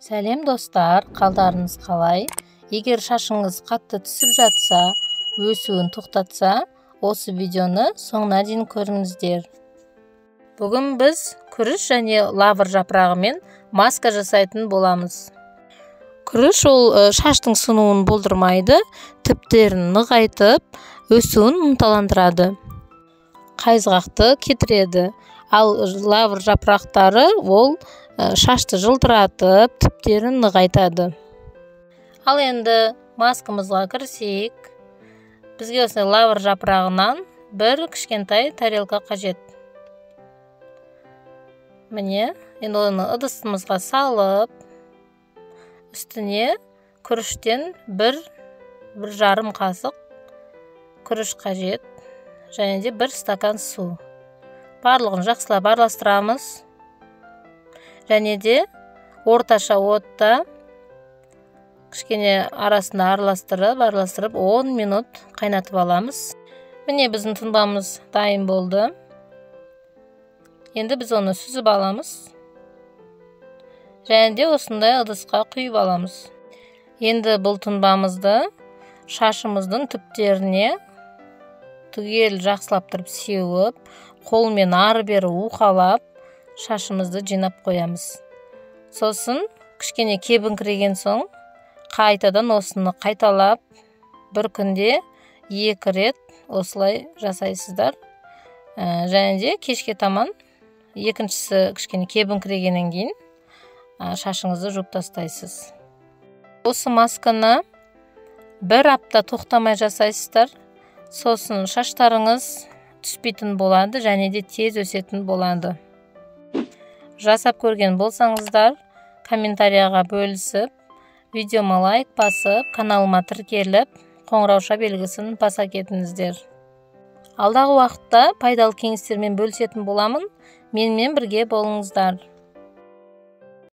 Сәлем, достар! Қалдарыңыз қалай? Егер шашыңыз қатты түсіп жатса, өсуін тоқтатса, осы видеоны соңына дейін көріңіздер. Бүгін біз күріш және лавр жапырағымен маска жасайтын боламыз. Күріш ол шаштың сынуын болдырмайды, түптерін нығайтып, өсуін ынталандырады, қайызғақты кетіреді. Ал лавр жапырақтары ол шашты жылтыратып, түптерін нығайтады. Ал енді маскамызға кірісейік. Бізге осындай лавр жапырағынан бір кішкентай тарелка қажет. Міне, енді оны ыдысымызға салып, үстіне күріштен 1-1,5 қасық күріш қажет және де 1 стакан су. Барлығын жақсылап араластырамыз және де орташа отта кішкене арасында араластырып араластырып 10 минут қайнатып аламыз. Міне, біздің тұнбамыз дайын болды. Енді біз оны сүзіп аламыз және де осындай ыдысқа құйып аламыз. Енді бұл тұнбамызды шашымыздың түптеріне түгел жақсылап тұрып сеуіп, қолмен ары бері уқалап, шашымызды жинап қоямыз. Сосын кішкене кебіңкіреген соң қайтадан осыны қайталап, бір күнде 2 рет осылай жасайсыздар. Және де кешке таман екіншісі кішкене кебіңкірегеннен кейін шашыңызды жуып тастайсыз. Осы масканы бір апта тоқтамай жасайсыздар. Сосын шаштарыңыз түспейтін болады және де тез өсетін болады. Жасап көрген болсаңыздар, комментарияға бөлісіп, видеома лайк басып, каналыма тіркеліп, қоңырауша белгісін баса кетіңіздер. Алдағы уақытта пайдалы кеңестермен бөлісетін боламын. Менімен бірге болыңыздар.